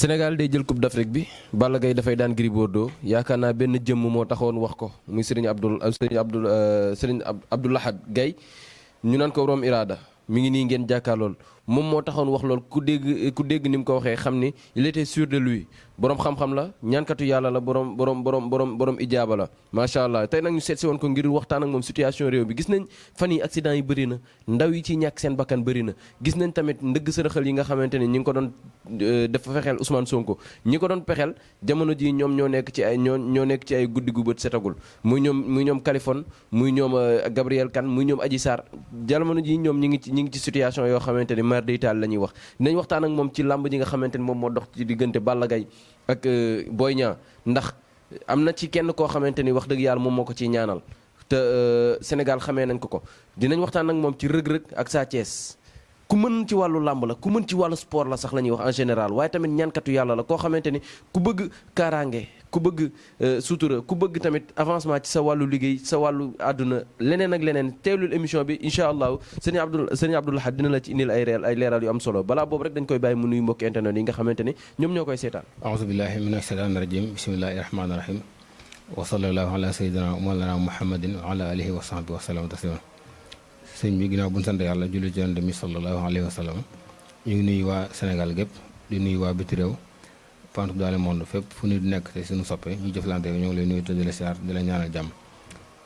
Sénégal day jël coupe d'Afrique bi Balla Gaye dafay daan Gris Bordeaux yaakaar naa benn jëmm moo taxoon wax ko muy Serigne Abdou Lahad Gaye ñu naan ko borom Irada mi ngi nii ngeen jàkkaarlool moom moo taxoon wax lool ku dégg ni mu ko waxee xam ni il était sûr de lui borom xam-xam la ñaankatu yàlla la borom ijaaba la macha allah tey nag ñu seet si woon ko ngir waxtaan ak moom situation réew bi gis nañ fan yi accident yi bëri na ndaw yi ci ñàkk seen bakkan bëri na gis nañ tamit ndëgg sërëxal yi nga xamante ni ñi ngi ko doon dafa fexeel Ousmane Sonko ñi ko doon pexeel jamono ji ñoom ñoo nekk ci ay guddi gu bët setagul muy ñoom Kaliphone muy ñoom Gabriel Kane muy ñoom Adji Sarr jamono ji ñoom ñi ngi ci situation yoo xamante ni mar day taal la ñuy wax dinañ waxtaan ak moom ci làmb ji nga xamante ni moom moo dox ci diggante Balla Gaye ak Boy Niang ndax am na ci kenn koo xamante ni wax dëgg yàlla moom moo ko ciy ñaanal te Sénégal xamee nañ ko dinañ waxtaan ak moom ci rëg-rëg ak Sa Thiès ku mën ci wàllu làmb la ku mën ci wàllu sport la sax la ñuy wax en général waaye tamit ñaankatu yàlla la koo xamante ni ku bëgg kaaraange ku bëgg sutura ku bëgg tamit avancement ci sa wàllu liggéey sa wàllu àdduna leneen ak leneen teewlul émission bi incha allahu sëñ Abdou Lahad dina la ci indil ay leeral yu am solo balaa boobu rek dañ koy bàyyi mu nuyu mbokki internet yi nga xamante ni ñoom ñoo koy seetaan aouzu billahi mina shaytaani rajim bismillahi rahmaani rahim wa sallallahu ala sayyidina mawlana muhammadin wa ala alihi wa sahbihi wa sallam taslima sëñ bi ginnaaw bu ñu sant yàlla julli ci yonent bi sallallahu alayhi wa sallam ñu ngi nuyu waa Sénégal gépp di nuyu waa biti réew partout dans le monde fépp fu nit nekk te suñu soppe ñu jëflante ñoo ngi lay nuyu te di la siyaar di la ñaanal jàmm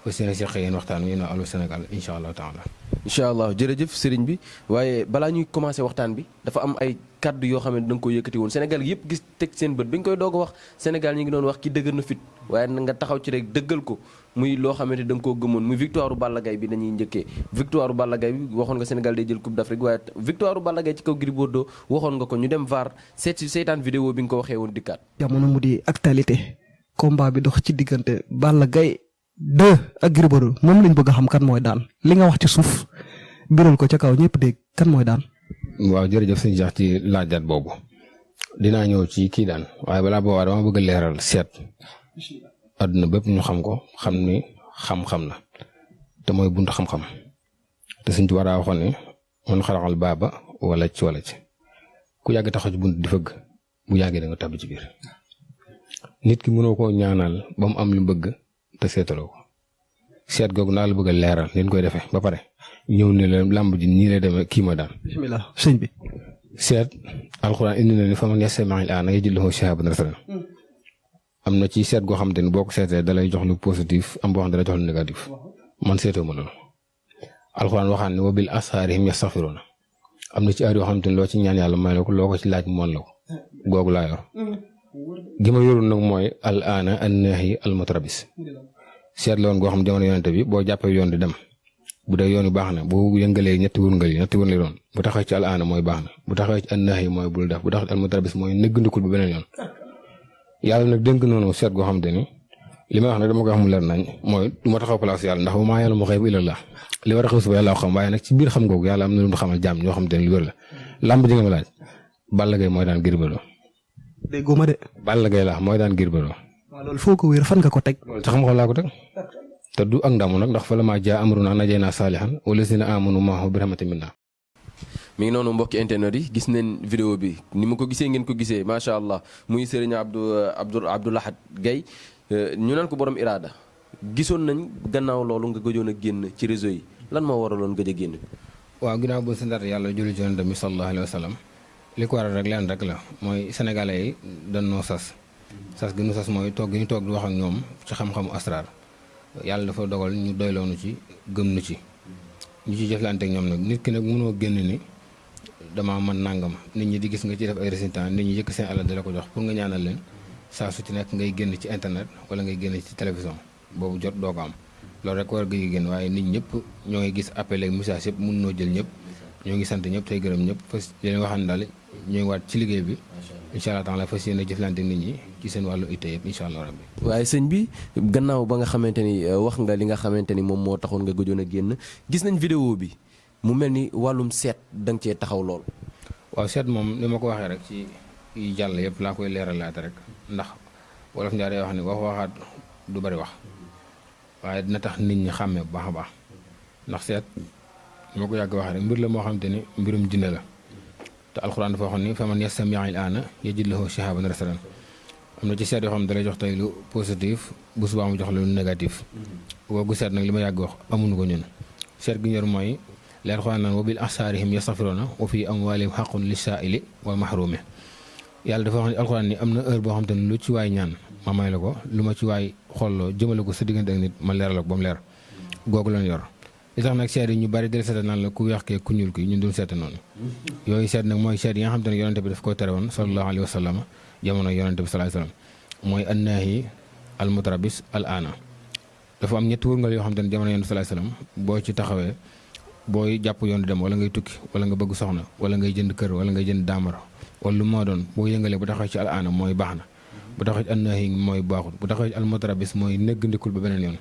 fa seen seqee yéen waxtaan wi na Allô Sénégal incha allah taala incha allah jërëjëf sëriñ bi waaye balaa ñuy commencé waxtaan bi dafa am ay kaddu yoo xam ne da nga ko yëkkati woon Sénégal yëpp gis teg seen bët bi nga koy doog a wax Sénégal ñi ngi doon wax ki dëgër na fit waaye na nga taxaw ci rek dëggal ko muy loo xamante da nga koo gëmoon muy victoire Balla Gaye bi dañuy njëkkee victoire Balla Gaye bi waxoon nga Sénégal day jël coupe d'Afrique waaye victoire Balla Gaye ci kaw Gris Bordeaux waxoon nga ko ñu dem VAR seetaan vidéo bi nga ko waxee woon dikkaat jamono mu di actualité combat bi dox ci diggante Balla Gaye 2 ak Gris Bordeaux moom lañ bëgg a xam kan mooy daan li nga wax ci suuf biral ko ca kaw ñëpp dégg kan mooy daan. waaw jërëjëf sëñ Cheikh ci laajaat boobu dinaa ñëw ci kii daan waaye balaa boobaa dama bëgg a leeral seet àdduna bépp ñu xam ko xam ni xam-xam la te mooy buntu xam-xam te suñ ci war a waxoon ne man xalaxal baaba wala ci ku yàgg taxaw ci bunt di fëgg bu yàggee da nga tàbbi ci biir nit ki mënoo koo ñaanal ba mu am lu bëgg te seetaloo ko seet googu naa la bëgg a leeral leen koy defee ba pare ñëw ne leen làmb ji nii lay demee kii ma daan. bismillah sëñ bi. seet alxuraan indi na ni fa man yastami'il aana yajid lahu shihaban rasaadan am na ci seet goo xamante ni boo ko seetee da lay jox lu positif am boo xam ne da lay jox lu négatif man seetoo ma loolu. alxuraan waxaan ne wa bil ashaarihim yastaghfiruuna am na ci heure yoo xamante ni loo ci ñaan yàlla may la ko loo ko ci laaj moon la ko googu laa yor. gi ma yorul nag mooy al aana an naahi al mutarabis seet la woon goo xam jamono yonente bi boo jàppee yoon di dem bu dee yoon yu baax na boo yëngalee ñetti wërngal yi ñetti wërngal doon bu taxawee ci al aana mooy baax na bu taxawee ci an naahi mooy bul def bu taxawee ci al mutarabis mooy nëggandikul bu beneen yoon. yàlla nag dénk noonu seet goo xamante ni li may wax nag dama koy wax mu leer nañ mooy du ma taxaw place yàlla ndax bu maa yàlla mu xëy bu ilallah li war a xew suba yàlla xam waaye nag ci biir xam googu yàlla am na lu mu xamal jàmm ñoo xamante ni lu wér la làmb ji nga ma laaj Balla Gaye mooy daan Gris Bordeaux. déggoo ma de. Balla Gaye la mooy daan Gris Bordeaux. waaw loolu foo ko wéer fan nga ko teg. loolu ci xam-xam laa ko teg te du ak ndamu nag ndax fa la maa jaa amrunaa najaynaa saalihan wa lazina aamanu ma'ahu bi rahmatin minnaa. mi ngi noonu mbokki internet yi gis nañ vidéo bi ni ma ko gisee ngeen ko gisee macha allah muy Serigne Abdou Lahad Gaye ñu naan ko borom Irada gisoon nañ gannaaw loolu nga gëjoon a génn ci réseau yi lan moo waraloon gëj a génn. waaw ginnaaw bu santaat yàlla julli ci Yonent bi sallallahu alayhi wa sallam li ko waral rek leen rek la mooy sénégalais yi dañoo sas gi ñu sas mooy toog gi ñu toog di wax ak ñoom ci xam-xamu asrar yàlla dafa dogal ñu doyloonu ci gëm nu ci ñu ci jëflante ak ñoom nag nit ki nag mënoo génn ni dama mën nangam nit ñi di gis nga ci def ay résultats nit ñi yëkk seen alal di la ko jox pour nga ñaanal leen saa su ci nekk ngay génn ci internet wala ngay génn ci télévision boobu jot doo ko am loolu rek war nga génn waaye nit ñëpp ñoo ngi gis appel ak message yëpp mën noo jël ñëpp ñoo ngi sant ñëpp tey gërëm ñëpp fas leen waxaan daal ñooy waat ci liggéey bi incha allah taala fas yéene jëflante nit ñi ci seen wàllu itte yëpp incha allah rabbi. waaye sëñ bi gannaaw ba nga xamante ni wax nga li nga xamante ni moom moo taxoon nga gëjoon a génn gis nañ vidéo bi mu mel ni wàllum seet da nga cee taxaw lool. waaw seet moom li ma ko waxee rek ci yi jàll yëpp laa koy leeralaate rek ndax wolof Njaay day wax ni waxaat du bari wax waaye dina tax nit ñi xàmmee bu baax a baax ndax seet li ma ko yàgg waxee rek mbir la moo xamante ni mbirum jinne la te alxuraan dafa waxoon ni fa man yastami'il aana yajid lahu shihaban rasadan am na ci seet yoo xam ne dalay jox tey lu positif bu subaa mu jox la lu négatif googu seet nag li ma yàgg wax amuñu ko ñun seet gi ñor mooy li alxuraan naan wa bil ahsaarihim yastaghfiruuna wa fi amwaalihim haqqun lis-saa'ili wal mahruumi yàlla dafa wax ni alxuraan ni am na heure boo xam te ne lu ci waay ñaan ma may la ko lu ma ci waay xolloo jëmale ko sa diggante ak nit ma leeral ko ba mu leer googu lañ yor li tax nag seet yi ñu bari del seeta naan la ku weex kee ku ñuul ki ñun duñ seeta noonu yooyu seet nag mooy seet yi nga xam te ne yonente bi daf koy tere woon sallallahu alayhi wa sallam jamono yonente bi sallallahu alayhi wa sallam mooy annaahi al mutarabis al aana dafa am ñetti wërngal yoo xam te ne jamono yonente bi sallallahu alayhi wa sallam boo ci taxawee booy jàpp yoon di dem wala ngay tukki wala nga bëgg soxna wala ngay jënd kër wala ngay jënd daamar wala lu moo doon boo yëngalee bu taxawee ci al aana mooy baax na bu taxawee ci annaahi mooy baaxul bu taxawee ci al mutarabis mooy nëgg ndikul ba beneen yoon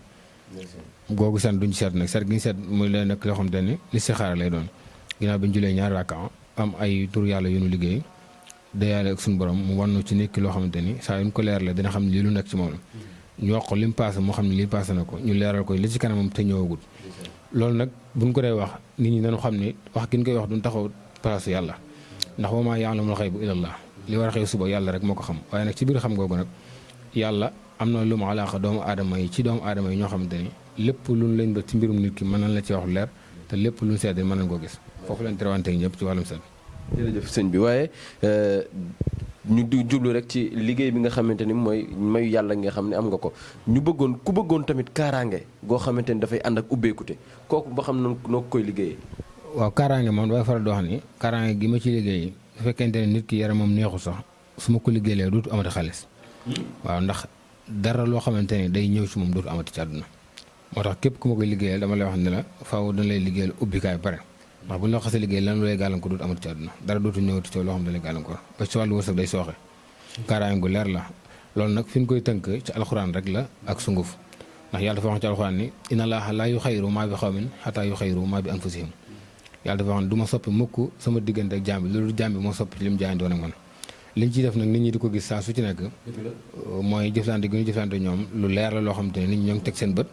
googu seen duñ seet nag seet gi ñu seet muy leen nag loo xam te ne li sixaara lay doon ginnaaw bi ñu julee ñaari rakka am ay tur yàlla yu nu liggéey da yàlla ak suñu borom mu wannu ci nit ki loo xamante ni saa yu ñu ko leer la dina xam ne lii lu nekk ci moom la ñu wax ko li mu paase moo xam ne lii paase na ko ñu leeral ko li ci kanamam te ñëwagul loolu nag buñ ko dee wax nit ñi dañu xam ne wax gi ñu koy wax duñ taxaw place yàlla ndax wa maa ya'lamul ghayba illallah li war a xew suba yàlla rek moo ko xam waaye nag ci biir xam googu nag yàlla am na lu mu alaaqa doomu aadama yi ci doomu aadama yi ñoo xamante ni lépp luñ leen ba ci mbirum nit ki mën nañ la ci wax leer te lépp luñ seede mën nañ koo gis foofu leen terawante ñëpp ci wàllum seet. jërëjëf sëñ bi waaye ñu di jublu rek ci liggéey bi nga xamante ni mooy mayu yàlla nga xam ne am nga ko ñu bëggoon ku bëggoon tamit kaaraange goo xamante ni dafay ànd ak ubbeekute kooku ba xam noo koy liggéeyee. waaw kaaraange moom dafay faral di wax ni kaaraange gi ma ci liggéey su fekkente ne nit ki yaramam neexu sax su ma ko liggéeyee dootu amati xaalis waaw ndax dara loo xamante ne day ñëw ci moom dootu amati ci àdduna moo tax képp ku ma koy liggéeyal dama lay wax ne la faaw dañ lay liggéeyal ubbikaay pare ndax bu ñu la xasee liggéey lan lay gàllankoor dootu amati ci àdduna dara dootu ñëwati ci loo xam ne da lay gàllankoor ba ci wàllu wërsëg day sooxe kaaraange gu leer la loolu nag fi ñu koy tënk ci alxuraan rek la ak sunguf ndax yàlla dafa wax ci alxuraan ni inna allaaha laa yuxayyiru maa bi xawmin xataa yuxayyiru maa bi anfusihim yàlla dafa wax ne du ma soppi mukk sama diggante ak jaam bi loolu jaam bi moo soppi ci li mu jaayandoon ak man liñ ciy def nag nit ñi di ko gis saa su ci nekk mooy jëflante gi ñu jëflante ñoom lu leer la loo xam te ne nit ñi ñoo ngi teg seen bët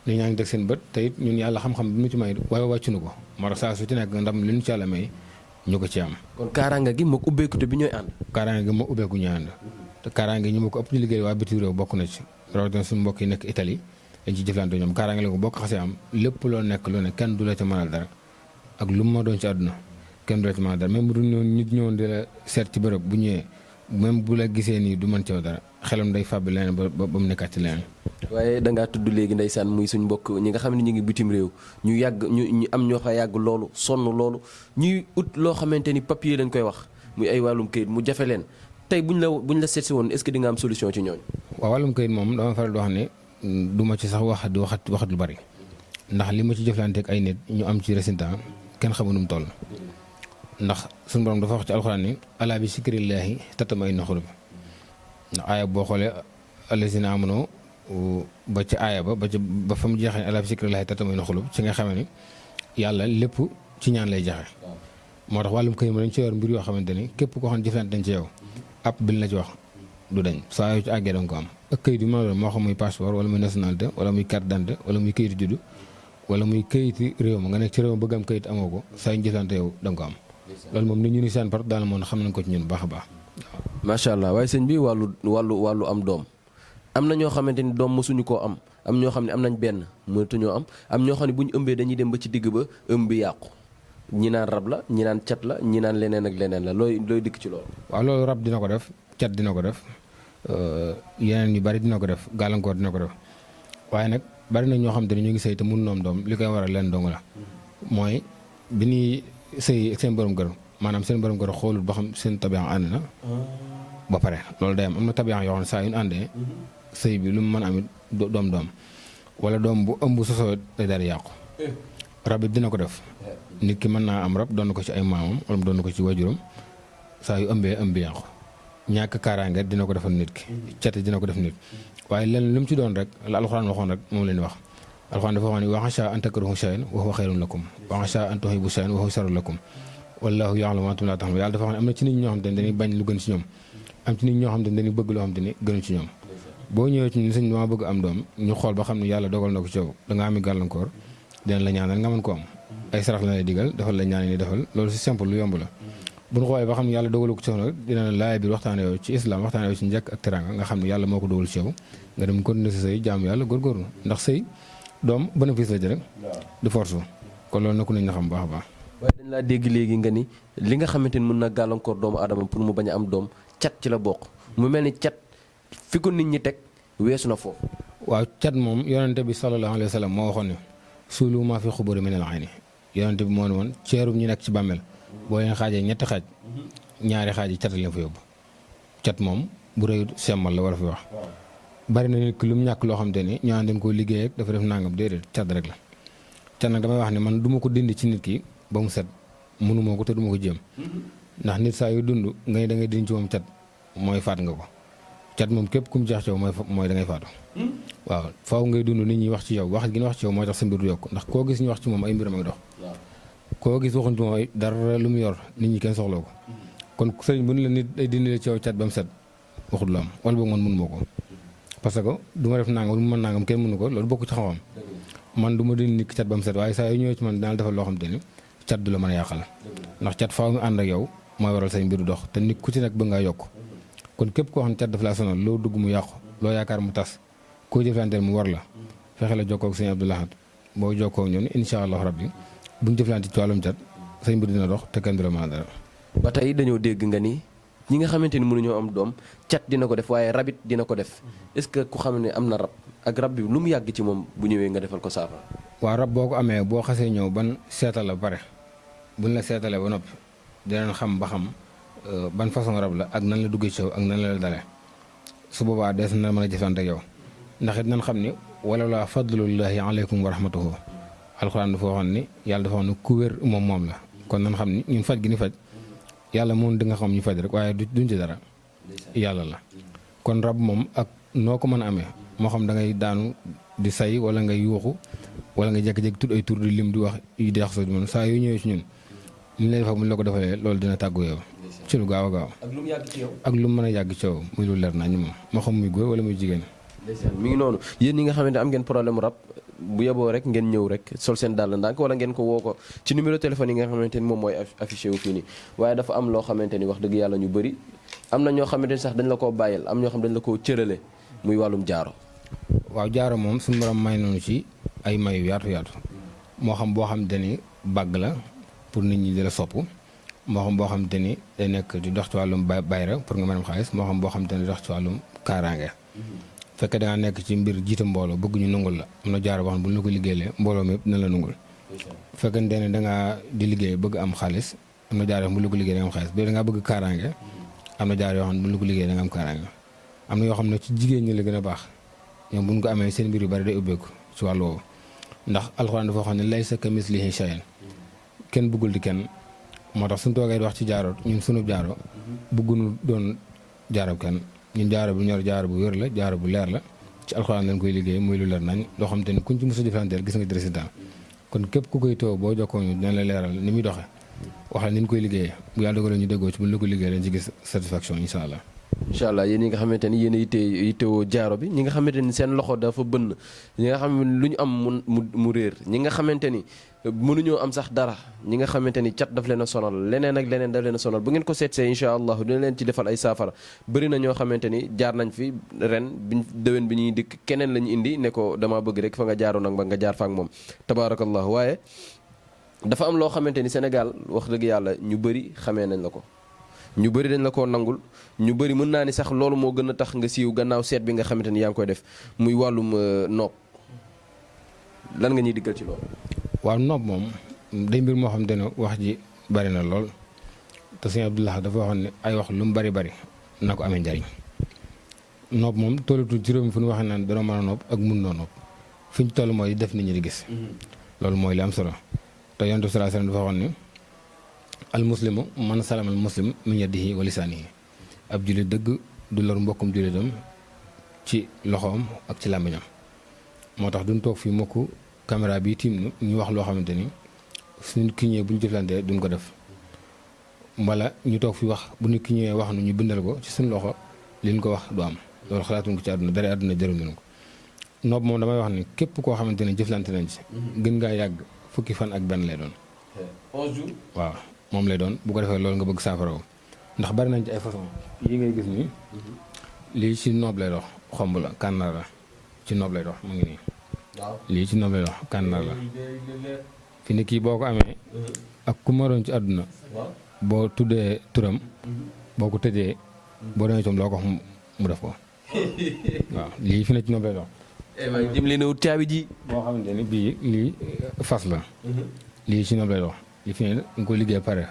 nit ñaa ngi teg seen bët te it ñun yàlla xam-xam bi mu ci may waaye wàccuñu ko moo tax saa su ci nekk ndam li ñu ci yàlla may ñu ko ci am. kon kaaraange gi moog ubbeekute bi ñooy ànd. kaaraange gi moo ubbeeku ñu ànd te kaaraange gi ñu ma ko ëpp ci liggéey waa bitim réew bokk na ci rawatina suñu mbokk yi nekk Italie dañ ci jëflante ñoom kaaraange la ko bokk xasee am lépp loo nekk lu ne kenn du la ca mënal dara ak lu mu ma doon ci àdduna kenn du la ci mënal dara même bu dul nit ñëwoon di la seet ci bërëb bu ñëwee même bu la gisee nii du mën ci dara xelam day fàbbi leneen ba mu nekkaat ci leneen. waaye dangaa tudd léegi ndeysaan muy suñ mbokk ñi nga xam ne ñu ngi bitim réew ñu yàgg ñu am ñoo xa yàgg loolu sonn loolu ñuy ut loo xamante ni papier lañ koy wax muy ay wàllum kayit mu jafe leen tey buñ la seetsi woon est-ce que di nga am solution ci ñooñu. waaw wàllum kayit moom dama faral di wax ne du ma ci sax waxat lu bari ndax li ma ci jëflanteeg ay nit ñu am ci résultat kenn xamu nu mu toll ndax suñu borom dafa wax ci alxuraan ni alaa bi zikrillaahi tatma'innul quluub ndax aaya boo xoolee allaziina aamanuu ba ci aaya ba fa mu jeexee alaa bi zikrillaahi tatma'innul quluub ci nga xamee ni yàlla lépp ci ñaan lay jaxe moo tax wàllum këyit ma dañ ci yor mbir yoo xamante ni képp koo xam ne jëflante dañ ci yow ab bi la ci wax du dañ saa yoo ci àggee danga ko am ak këyit yu ma doon moo xam muy passeport wala muy nationalité wala muy carte d'identité wala muy këyitu juddu wala muy këyiti réew ma nga nekk ci réew ma bëgg am këyit amoo ko saa yu jëflante yow danga ko am loolu moom nit ñu ni seen part daal moom xam nañ ko ci ñun baax a baax. macha allah waaye sëñ bi wàllu am doom am na ñoo xamante ni doom mosuñu koo am ñoo xam ne am nañ benn mënatuñoo am ñoo xam ne bu ñu ëmbee dañuy dem ba ci digg ba ëmb bi yàqu ñi naan rab la ñi naan cat la ñi naan leneen ak leneen la looy dikk ci loolu. waaw loolu rab dina ko def cat dina ko def yeneen yu bari dina ko def gàllankoor dina ko def waaye nag bari na ñoo xam te ne ñu ngi sëy te mun noom doom li koy waral leen dong la mooy bi ñuy sëy ak seen borom kër maanaam seen borom kër xoolul ba xam seen tabian ànd na ba pare loolu day am na tabian yoo xam ne saa yu ñu àndee sëy bi lu mu mën a amit doom wala doom bu ëmb sosoo day daal di yàqu rab it dina ko def nit ki mën naa am rab doon ko ci ay maamam wala mu doon ko ci wajuram saa yu ëmbee ëmb bi yàqu ñàkk kaaraange dina ko defal nit ki cati dina ko def nit waaye leen lu mu ci doon rek la alxuraan waxoon rek moom leen di wax alxuraan dafa wax ni wa asaa an takrahu shay'an wa huwa khayrun lakum wa asaa an tuhibbu shay'an wa huwa sharrun lakum wallaahu ya'lamu wa antum laa ta'lamuun yàlla dafa wax ne am na ci nit ñoo xam te ne dañuy bañ lu gën ci ñoom am ci nit ñoo xam te ne dañuy bëgg loo xam te ne gënu ci ñoom boo ñëwee ci ñun sëñ dama bëgg am doom ñu xool ba xam ne yàlla dogal na ko ci yow da nga ami gàllankoor dinañ la ñaanal nga mën ko am ay sarax la lay digal defal la ñaan yi defal loolu si simple lu yomb la bu ñu xoolee ba xam ne yàlla dogalu ko ci yow nag dina laaj biir waxtaanee yow ci islam waxtaanee yow ci njëkk ak teraanga nga xam ne yàlla moo ko dogal ci yow nga dem continuer sa sëy jaamu yàlla góorgóorlu ndax sëy doom bénéfice la ci rek du force kon loolu nag nañ na xam baax a baax. waaye dañ laa dégg léegi nga ni li nga xamante ni mën na gàllankoor doomu aadama pour mu bañ a am doom cat ci la bokk mu mel ni cat fi ko nit ñi teg weesu na foofu. waaw cat moom yonente bi sallallahu alayhi wa sallam moo waxoon ne suulu maa fi xuburi min al ayni yonente bi moo ne woon ceerub ñi nekk ci bàmmeel boo leen xaajee ñetti xaaj ñaari xaaj yi cat leen fa yóbbu cat moom bu rëy semmal la war a fi wax bari na nit ki lu mu ñàkk loo xam te ni ñu dañ koo liggéey ak dafa def nangam déedéet cat rek la cat nag damay wax ne man du ma ko dindi ci nit ki ba mu set mënumoo ko te du ma ko jéem ndax nit saa yu dund nga da ngay dindi ci moom cat mooy faat nga ko cat moom képp ku mu jeex ci yow mooy da ngay faatu waaw faaw ngay dund nit ñi wax ci yow wax gi ñu wax ci yow mooy tax sa mbir du yokk ndax koo gis ñu wax ci moom ay mbiram ak dox koo gis waxuñ ci moom dara lu mu yor nit ñi kenn soxloo ko kon sëriñ bu ne la nit ay dindi la ci yow cat ba mu set waxut lu am wala boog man mënu moo ko parce que du ma def nangam du ma mën nangam kenn mënu ko loolu bokk ci xam-xam man du ma dindi nit ki cat ba mu set waaye saa yu ñëwee ci man daal defal loo xam te ni cat du la mën a yàqal ndax cat faaw mu ànd ak yow mooy waral say mbir du dox te nit ku ci nekk bëgg ngaa yokk kon képp koo xam ne cat daf laa sonal loo dugg mu yàqu loo yaakaar mu tas koo jëflanteel mu war la fexe la jokkoo ak sëñ Abdou Lahad boo jokkoo ak ñun incha allah rabbi buñ jëflante ci wàllum cat say mbir dina dox te kenn du la mën a dara. ba tey dañoo dégg nga ni ñi nga xamante ni mënuñoo am doom cat dina ko def waaye rabit dina ko def est-ce que ku xam ne am na rab ak rab bi lu mu yàgg ci moom bu ñëwee nga defal ko saafara. waaw rab boo ko amee boo xasee ñëw ban seetal la ba pare buñ la seetalee ba noppi dinañ xam ba xam ban façon rab la ak nan la duggee ci yow ak nan la dalee su boobaa des na mën a jëfante ak yow ndax it nañ xam ni wala la fadlullahi aleykum wa rahmatuhu alxuraan dafa waxoon ni yàlla dafa waxoon ni ku wér moom la kon nañ xam ni ñun faj gi ni faj yàlla moom di nga xam ñu faj rek waaye duñ ci dara yàlla la kon rab moom ak noo ko mën a amee moo xam da ngay daanu di say wala ngay yuuxu wala nga jékki-jékki tudd ay tur di lim di wax yu deex sa moom saa yu ñëwee ci ñun li ñu lay defal bu ñu la ko defalee loolu dina tàggu yow ci lu gaaw a gaaw ak lu mu yàgg ci yow. ak lu mu mën a yàgg ci yow muy lu leer nañ moom moo xam muy góor wala muy jigéen. mi ngi noonu yéen ñi nga xamante am ngeen problème rab bu yeboo rek ngeen ñëw rek sol seen dàll ndànk wala ngeen ko woo ko ci numéro téléphone yi nga xamante ni moom mooy affiché wu fii nii waaye dafa am loo xamante ni wax dëgg yàlla ñu bëri am na ñoo xamante ni sax dañ la koo bàyyil am ñoo xam dañ la koo cërale muy wàllum jaaro. waaw jaaro moom suñu borom may noonu ci ay mayu yaatu yaatu moo xam boo xam te ni bàgg la pour nit ñi di la sopp moo xam boo xam te ni day nekk di dox ci wàllum bayra pour nga mën am xaalis moo xam boo xam te ni dox ci wàllum kaaraange fekkee da nga nekk ci mbir jiite mbooloo bëgg ñu nungul la am na jaaro boo xam ne bu ñu la ko liggéeyee mbooloo mi yëpp dina la nungul fekkente ne da ngaa di liggéey bëgg am xaalis am na jaaro yoo xam bu ñu la ko liggéey da nga am xaalis bu da ngaa bëgg kaaraange am na jaaro yoo xam ne bu ñu la ko liggéey da nga am kaaraange am na yoo xam ne ci jigéen ñi la gën a baax ñoom bu ñu ko amee seen mbir yu bari day ubbeeku ci wàllu woowu ndax alxuraan dafa xam ne laysa kamislihi shay'un kenn bëggul di kenn moo tax suñu toogee di wax ci jaaro ñun sunu jaaro bëgguñu doon jaaro kenn ñun jaaro bu ñor jaaro bu wér la jaaro bu leer la ci alxuraan lañ koy liggéey muy lu leer nañ loo xam te ni kuñ ci mos a jëflanteel gis nga ci résultat kon képp ku koy too boo jokkoo ñu dina la leeral ni muy doxee wax la ni ñu koy liggéeyee bu yàlla dogalee ñu déggoo ci bu ñu la ko liggéey lañ ci gis satisfaction incha allah. incha allah yéen ñi nga xamante ni yéen a yittewoo jaaro bi ñi nga xamante ni seen loxo dafa bënn ñi nga xam ne lu ñu am mu réer ñi nga xamante ni mënuñoo am sax dara ñi nga xamante ni cat daf leen a sonal leneen ak leneen daf leen a sonal bu ngeen ko seetsee incha allah dina leen ci defal ay saafara bëri na ñoo xamante ni jaar nañ fi ren biñ déwén bi ñuy dikk keneen la ñu indi ne ko dama bëgg rek fa nga jaaroon nag ba nga jaar fa ak moom tabaarakallah waaye dafa am loo xamante ni Sénégal wax dëgg yàlla ñu bëri xamee nañ la ko ñu bëri dañ la koo nangul ñu bëri mën naa ni sax loolu moo gën a tax nga siiw gannaaw seet bi nga xamante ni yaa ngi koy def muy wàllum noob lan nga ñuy diggal ci loolu. waaw noob moom day mbir moo xam te ne wax ji bari na lool te sëñ Abdou Lahad dafa waxoon ne ay wax lu mu bari bari na ko amee njariñ noob moom tollatu ci réew mi fu ñu waxee naan danoo mën a noob ak mun noo noob fi ñu toll mooy def nit ñi di gis. loolu mooy li am solo te Yonent bi sallallahu alayhi wasallam dafa waxoon ne al muslimu man salama al muslim min yadihi wa lisaanihi ab jullit dëgg du lor mbokkum jullitam ci loxoom ak ci làmmiñam moo tax duñ toog fii mukk caméra bi tiim ñu wax loo xamante ni suñu ki ñëwee bu ñu jëflantee duñ ko def wala ñu toog fi wax bu nit ki ñëwee wax nu ñu bindal ko ci suñu loxo li ñu ko wax du am loolu xalaatuñ ko ci àdduna dara àdduna jëruñ nañ ko noob moom damay wax ni képp koo xamante ne jëflante nañ ci gën ngaa yàgg fukki fan ak benn lay doon 11 jours waaw moom lay doon bu ko defee loolu nga bëgg saafara ndax bari nañ ci ay façon yi ngay gis nii lii ci noob lay dox xomb la kànnaar la ci noob lay dox mu ngi nii lii ci noob lay dox kànnaar la fi ne kii boo ko amee ak ku ma doon ci àdduna boo tuddee turam boo ko tëjee boo demee ci moom loo ko wax mu def ko waaw lii fi ne ci noob lay dox jëm leen a wut caabi ji boo xamante ni bii lii fas la lii ci noob lay dox lii fi ne nga ko liggéey pare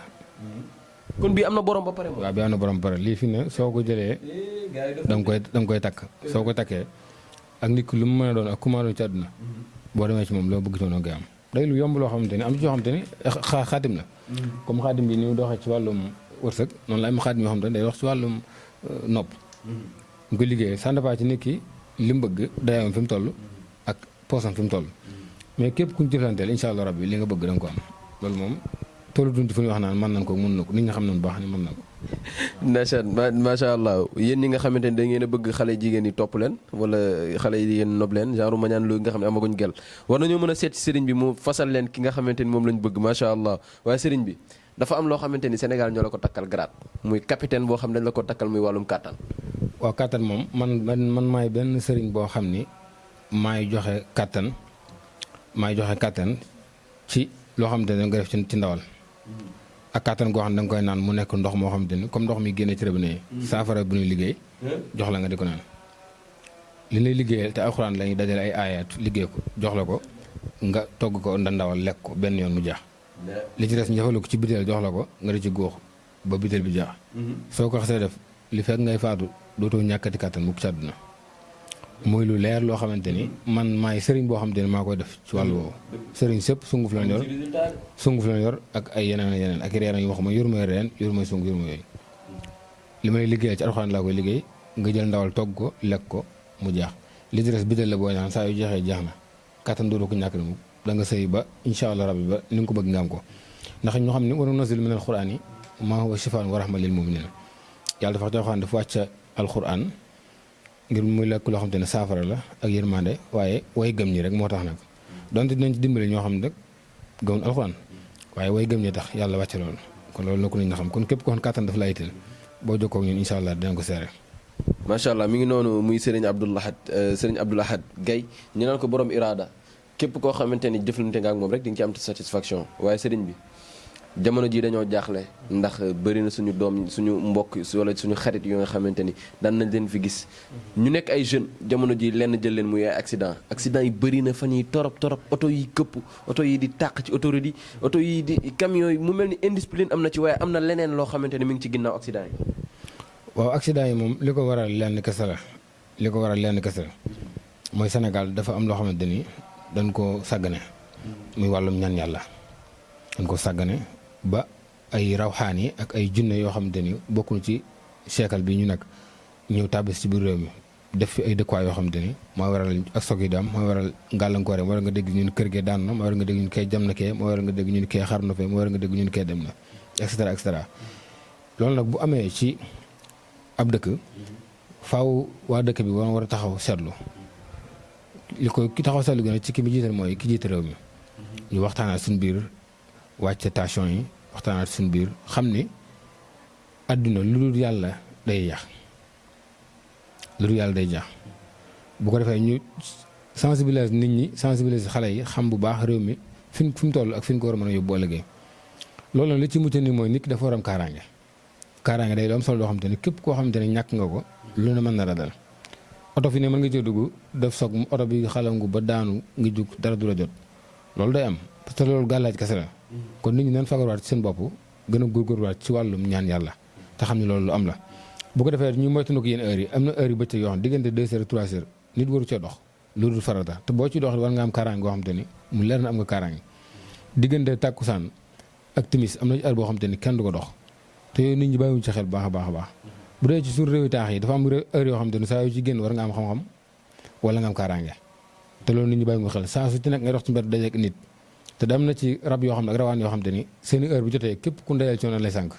kon bii am na borom ba pare moom. waaw bii am na borom ba pare lii fi ne soo ko jëlee da nga koy takk soo ko takkee ak nit ki lu mu mën a doon ak ku ma doon ci àdduna boo demee ci moom loo bëgg ci woon nga am day lu yomb loo xamante ni am ci yoo xamante ni xaatim la comme xaatim bi ni mu doxee ci wàllum wërsëg noonu la am xaatim yoo xamante ni day dox ci wàllum nopp ñu ko liggéeyee ça dépend ci nit ki li mu bëgg dayam fi mu toll ak poosam fi mu toll mais képp ku ñu jëflanteel incha allah rabbi li nga bëgg da nga ko am loolu moom toolu dund fu ñuy wax naan mën nañ ko mën na ko nit ñi xam nañ baax ni mën na ko. macha allah yéen ñi nga xamante ni da ngeen a bëgg xale jigéen yi topp leen wala xale yi yéen nob leen genre mañaan lu nga xam ne amaguñ gel war nañoo mën a seet ci sëriñ bi mu fasal leen ki nga xamante ni moom lañ bëgg macha allah waaye sëriñ bi dafa am loo xamante ni Sénégal ñoo la ko takkal grade muy capitaine boo xam ne dañ la ko takkal muy wàllum kàttan. waaw kàttan moom man maay benn sëriñ boo xam ni maay joxe kàttan ci loo xamante ne nga def ci ndawal. ak kàttan goo xam ne da nga koy naan mu nekk ndox moo xamante ni comme ndox mi génnee ci robinet yi saafara bu ñuy liggéey jox la nga di ko naan li ñuy liggéeyal te alxuraan la ñuy dajale ay aayaat liggéey ko jox la ko nga togg ko ndawal lekk ko benn yoon mu jeex li ci des njëfalu ko ci biteel jox la ko nga di ci góox ba biteel bi jeex soo ko xasee def li fekk ngay faatu dootoo ñàkkati kàttan mukk ci àdduna muy lu leer loo xamante ni man maay sëriñ boo xamante ni maa koy def ci wàllu woowu sëriñ sëpp sunguf la yor ak ay yeneen ak reen yu wax ma yor may reen yor may sunguf yor ma yooyu li may liggéeyal ci alxuraan laa koy liggéey nga jël ndawal togg ko lekk ko mu jeex li ci des biteel la booy naan saa yu jeexee jeex na kàttan dootoo ko ñàkk ni mukk da nga sëy ba incha allah rabbi ba ni nga ko bëgg nga am ko ndax ñoo xam ne wa nunazzilu minal qur'aani maa huwa shifaa'un wa rahmatun lil mu'miniin yàlla dafa jox xam dafa wàcc alxuraan ngir muy lekk loo xam te ne saafara la ak yërmande waaye way gëm ñi rek moo tax nag donte dinañ ci dimbali ñoo xam ne nag gëmul alxuraan waaye way gëm ñi tax yàlla wàcce loolu kon loolu na ko nañ xam kon képp ko xam kàttan daf lay itteel boo jokkoo ak ñun incha allah dinañ ko seere macha allah mi ngi noonu muy Serigne Abdoul Ahad Gaye ñu naan ko borom iraada képp koo xamante ni jëflante nga ak moom rek di nga ci am satisfaction waaye Serigne bi jamono ji dañoo jaaxle ndax bëri na suñu doom suñu mbokk wala suñu xarit yu nga xamante ni daan nañ leen fi gis ñu nekk ay jeunes jamono ji lenn jël leen muy ay accident yi bëri na fan yi torop oto yi këpp oto yi di tàq ci autoroute yi oto yi di camions yi mu mel ni indiscipline am na ci waaye am na leneen loo xamante ni mi ngi ci ginnaaw accident yi. waaw accident yi moom li ko waral lenn kese la mooy Sénégal dafa am loo xamante ni dañ ko sàggane muy wàllum ñaan yàlla dañ ko sàggane ba ay rawxaan yi ak ay junne yoo xamante ni bokkul ci siècle bi ñu nekk ñëw tàbbis ci biir réew mi def fi ay dëkkuwaay yoo xamante ni mooy waral ak soog yi daam mooy waral gàllankoor mooy waral nga dégg ñun kër gee daan na mooy waral nga dégg ñun kay jam na kee mooy waral nga dégg ñun kee xar na fee mooy waral nga dégg ñun kee dem na et cetera loolu nag bu amee ci ab dëkk faaw waa dëkk bi war a taxaw seetlu li ko ki taxaw seetlu gën a ci ki bi jiital mooy ki jiite réew mi ñu waxtaanaat suñu biir wàcce tension yi waxtaanaat suñu biir xam ni àdduna lu dul yàlla day yàq bu ko defee ñu sensibiliser nit ñi sensibiliser xale yi xam bu baax réew mi fi mu toll ak fi ñu ko war a mën a yóbbu ëllëgee loolu nag li ci mucc ni mooy nit ki dafa war am kaaraange day doon solo loo xamante ni képp koo xamante ni ñàkk nga ko lu ne mën na la dal oto fi ne mën nga cee dugg def soog oto bi xalangu ba daanu ngi jug dara du la jot loolu day am parce que loolu gàllaaj kese la kon nit ñi nañ fagaruwaat ci seen bopp gën a góorgóorluwaat ci wàllum ñaan yàlla te xam ne loolu lu am la bu ko defee ñu moytu ko yenn heures yi am na heure yu bëccëg yoo xam diggante 2 heures 3 heures nit waru cee dox lu dul farata te boo ci dox war nga am kaaraange goo xam te ni mu leer na am nga kaaraange diggante tàkkusaan ak timis am na ci heure boo xam te ni kenn du ko dox te yooyu nit ñi bàyyiwuñ ci xel baax a baax bu dee ci suñu réewi taax yi dafa am heure yoo xam te ni saa yu ci génn war nga am xam-xam wala nga am kaaraange te loolu nit ñi bàyyiwuñ xel saa su ci nekk ngay dox ci mbedd dajeek nit te dem na ci rab yoo xam ne ak rawaan yoo xam te ni seeni heure bu jotee képp ku ndeyal ci yoon lay sànq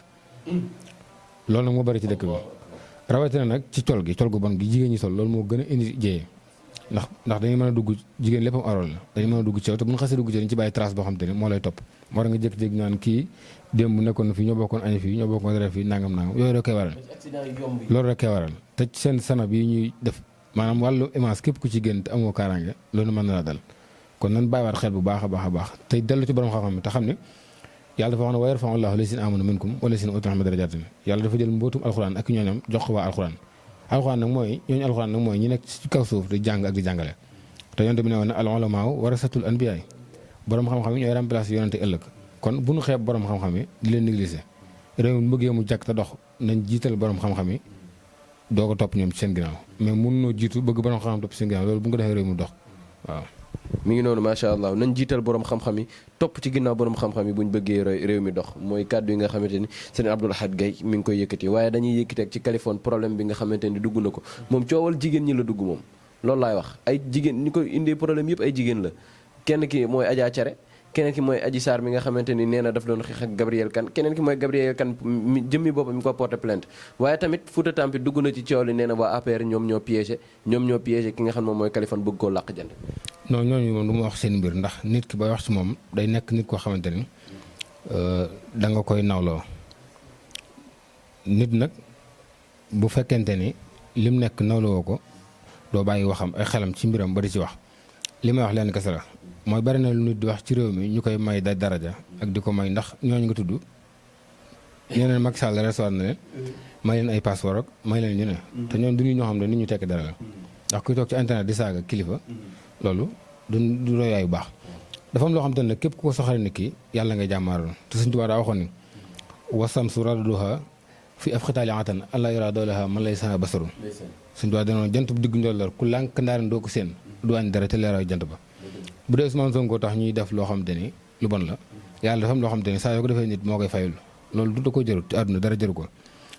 loolu nag moo bari ci dëkk bi rawatina nag ci col gu bon gi jigéen ñi sol loolu moo gën a indi jéyee ndax dañuy mën a dugg jigéen léppam arool la dañuy mën a dugg ci yow te bu ñu xasee dugg ci dañ ci bàyyi trace boo xam te ni moo lay topp war nga jékki-jékki naan kii démb nekkoon na fii ñoo bokkoon añ fii ñoo bokkoon reer fii nangam yooyu rek koy waral. loolu rek koy waral te seen sanab yi ñuy def maanaam wàllu image képp ku ci génn te amoo kaaraange loolu mën na la dal kon nan bàyyiwaat xel bu baax a baax a baax tey dellu ci borom xam-xam te xam ne yàlla dafa wax ne wa yarfa'u llaahu llaziina aamanu minkum wallaziina uutul ilma darajaatin yàlla dafa jël mbootum alxuraan ak ñooñam jox ko waa alxuraan nag mooy ñooñu alxuraan nag mooy ñi nekk ci kaw suuf di jàng ak di jàngale te yonent bi ne woon ne al ulamaa warasatul anbiyaa borom xam-xam yi ñooy remplacer yonente ëllëg kon bu ñu xeeb borom xam-xam yi di leen négliger réew mi bëggee mu jàkk te dox nañ jiital borom xam-xam yi doo ko topp ñoom ci seen ginnaaw mais mun noo jiitu bëgg borom xam-xam topp ci seen ginnaaw loolu bu nga defee réew mu dox waaw. mi ngi noonu macha allah nañ jiital borom xam-xam yi topp ci ginnaaw borom xam-xam yi bu ñu bëggee réew mi dox mooy kàddu yi nga xamante ni sëriñ Abdoul Ahad Gaye mi ngi koy yëkkati waaye dañuy yëkkati ak ci Kaliphone problème bi nga xamante ni dugg na ko moom coowal jigéen ñi la dugg moom loolu laay wax ay jigéen ñi koy indee problème yëpp ay jigéen la kenn ki mooy Adja Thiaré keneen ki mooy Adji Sarr mi nga xamante ni nee na daf doon xeex ak Gabriel Kane keneen ki mooy Gabriel Kane jëmmi boppam mi ko porté plainte waaye tamit Fouta Tampi dugg na ci coow li nee na waa APR ñoom ñoo piégé ki nga xam moom mooy Kaliphone bëgg koo làq jënd. non ñooñu moom du ma wax seen mbir ndax nit ki booy wax ci moom day nekk nit koo xamante ni da nga koy nawloo nit nag bu fekkente ni lim nekk nawloo ko doo bàyyi waxam ay xelam ci mbiram ba di ci wax li may wax leen kese la. mooy bari na lu nit di wax ci réew mi ñu koy may daraja ak di ko may ndax ñooñu nga tudd ñeneen Macky Sall recevoir na leen may leen ay passeport ak may leen ñu ne te ñoom du ñu ñoo xam ne nit ñu tekk dara la ndax kuy toog ci internet di saaga kilifa loolu du royaay bu baax dafa am loo xam te ne képp ku ko soxale nit ki yàlla ngay jàmmaaroon te Sëñ Tuubaa daa waxoon ni wasamsu raduha fi afxitaali atan allah yara doolaha man lay sa basarun Sëñ Tuubaa danoon jant bu digg njolloor ku lànk ndaaren doo ko seen du wàññi dara te leeraayu jant ba bu dee Ousmane Sonko tax ñuy def loo xamante ni lu bon la yàlla dafa am loo xamante ni saa yoo ko defee nit moo koy fayul loolu du da ko jërut ci àdduna dara jëru ko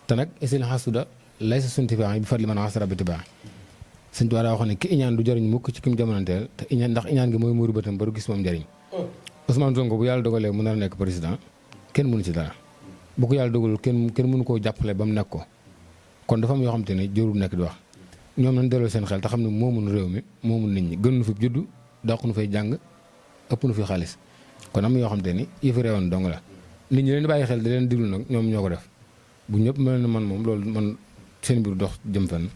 te nag isil xasuda lay sa suntifaa bi fadli man xasara bi tibaa Sëñ Tuubaa daa waxoon ne ki iñaan du jëriñ mukk ci kim jamonanteel te iñaan ndax iñaan gi mooy muuru bëtam ba du gis moom njëriñ Ousmane Sonko bu yàlla dogalee mu nar a nekk président kenn mënu ci dara bu ko yàlla dogalul kenn mënu koo jàppale ba mu nekk ko kon dafa am yoo xamante ne jërul nekk di wax ñoom nañ delloo seen xel te xam ne moomun réew mi moomun nit ñi gën nu fi juddu dàq nu fay jàng ëpp nu fi xaalis kon am yoo xam te ni yëfi réewoon dong la nit ñi leen di bàyyi xel di leen diglu nag ñoom ñoo ko def bu ñëpp mel na man moom loolu man seen mbir dox jëm fenn.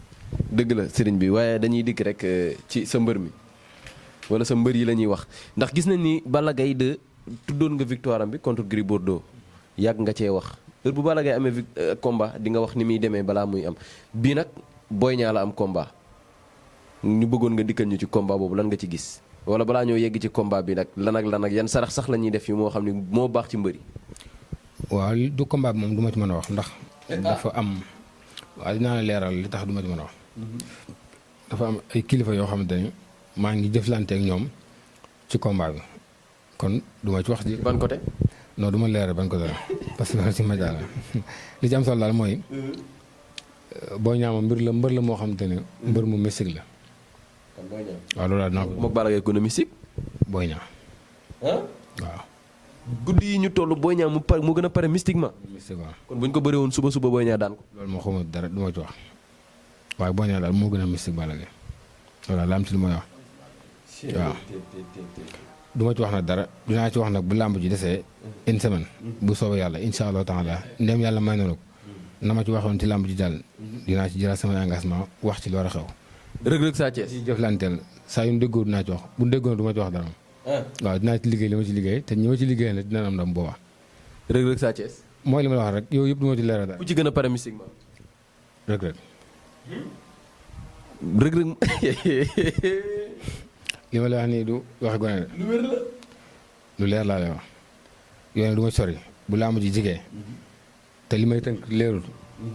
dëgg la sëriñ bi waaye dañuy dikk rek ci sa mbër mi wala sa mbër yi la ñuy wax ndax gis nañ ni Balla Gaye 2 tuddoon nga victoire am bi contre Gris Bordeaux yàgg nga cee wax heure bu Balla Gaye amee combat di nga wax ni muy demee balaa muy am bii nag Boy Niang la am combat ñu bëggoon nga dikkal ñu ci combat boobu lan nga ci gis. wala balaa ñoo yegg ci combat bi nag lan ak yan sarax sax la ñuy def yi moo xam ne moo baax ci mbëri. waaw du combat bi moom du ma ci mën a wax ndax. dafa am waaw dinaa la leeral li tax du ma ci mën a wax. dafa am ay kilifa yoo xamante ni maa ngi jëflante ak ñoom ci combat bi kon du ma ci wax. ban côté. non du ma leeral ban côté la parce que loolu ci média la li ci am solo daal mooy Boy Niang mbër la moo xamante ne mbër mu mystique la. waaw loolu daal dinaa ko. moog Balla Gaye gën a mystique. Boy Niang. waaw. guddi yi ñu toll Boy Niang mu gën a pare mystiquement. mystique waaw. kon bu ñu ko bëree woon suba Boy Niang daan ko. loolu moo xamul dara du ma ci wax waaye Boy Niang daal moo gën a mystique Balla Gaye voilà la am ci lu may wax. waaw du ma ci wax nag dara dinaa ci wax nag bu làmb ji desee une semaine. bu soobee yàlla incha allahu taala ndem yàlla may na ko na ma ci waxoon ci làmb ji jàll dinaa ci jëlaat sama engagement wax ci lu war a xew. Reug Reug Sa Thiès. ci jëflanteel saa yu ñu déggoo dinaa ci wax bu déggoon du ma ci wax dara. waaw dinaa ci liggéey li ma ci liggéey te ñi ma ci liggéey nag dina am ndam boobaa. Reug Reug Sa Thiès. mooy li ma la wax rek yooyu yëpp du ma ci leeral dara. ku ci gën a pare mystiquement. Reug Reug. Reug Reug. li ma la wax nii du waxi gone de. lu wér la. lu leer laa lay wax. yow du ma sori bu làmb ji jigee te li may tënk leerul.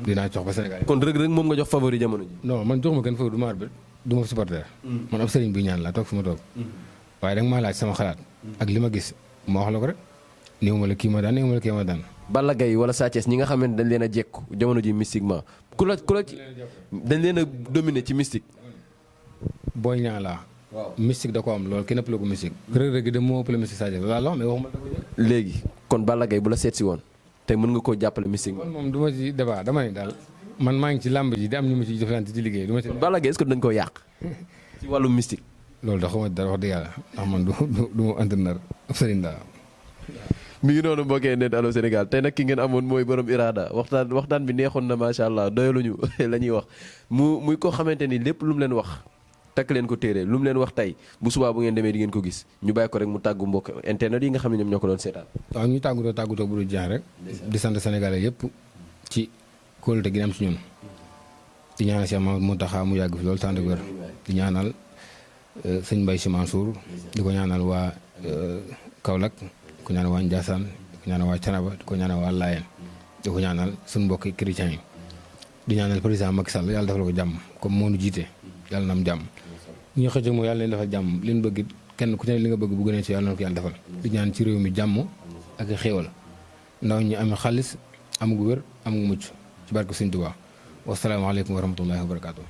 dinaa jox ba Sénégal. kon Reug Reug moom nga jox favori jamono ji. non man jox ma kenn favori du ma arbitre du ma supporter. man ab sëriñ bi ñaan laa toog fi ma toog. waaye da nga maa laaj sama xalaat. ak li ma gis ma wax la ko rek. néew ma la kii ma daan néew ma la kii ma daan. Balla Gaye wala Sa Thiès ñi nga xamante dañ leen a jekku jamono ji mystiquement ku la ci dañ leen a dominer ci mystique. Boy Niang laa. waaw mystique da ko am loolu kenn ëpp la ko mystique. Reug Reug de moo ëpp la mystique Sa Thiès loolu la mais waxuma la ko. léegi kon Balla Gaye bu la seet si woon te mën nga koo jàppale mystique. kon moom du ma ci débat dama ne daal man maa ngi ci làmb ji di am ñu ma ci jëflante ci liggéey du ma ci. Balla Gaye est-ce que dañ koo yàq ci wàllu mystique. loolu da xamante dara wax dëgg yàlla ndax man du ma entraîneur ab sëriñ laa. mi ngi noonu mbokkee net Allô Sénégal tey nag ki ngeen amoon mooy borom Irada waxtaan bi neexoon na macha allah doyaluñu la ñuy wax muy koo xamante ni lépp lu mu leen wax takk leen ko téere lu mu leen wax tey bu subaa bu ngeen demee di ngeen ko gis ñu bàyyi ko rek mu tàggu mbokk internet yi nga xam ne ñoom ñoo ko doon seetaan. waaw ñu tàggatoo bu dul jeex rek. di sant Sénégalais yëpp ci kóolute gi am ci ñun. di ñaanal Cheikh Mamadou Mountakha mu yàgg fi loolu tànn wér di ñaanal sëñ Mbaye Sy Mansour di ko ñaanal waa Kaolack di ko ñaanal waa Ndiassane di ko ñaanal waa Thiénaba di ko ñaanal waa Layène di ko ñaanal suñu mbokki chrétiens yi di ñaanal président Macky Sall yàlla defal ko jàmm comme moo nu jiite yàlla na am jàmm ñu xëcc moom yàlla leen defal jàmm li ñu bëgg kenn ku ci ne li nga bëgg bu gënee ci yàlla na ko yàlla defal di ñaan ci réew mi jàmm ak xéewal ndaw ñi am xaalis am gu wér am gu mucc ci barke Sëñ Tuubaa wasalaamaaleykum wa rahmatullahi wa barakaatu.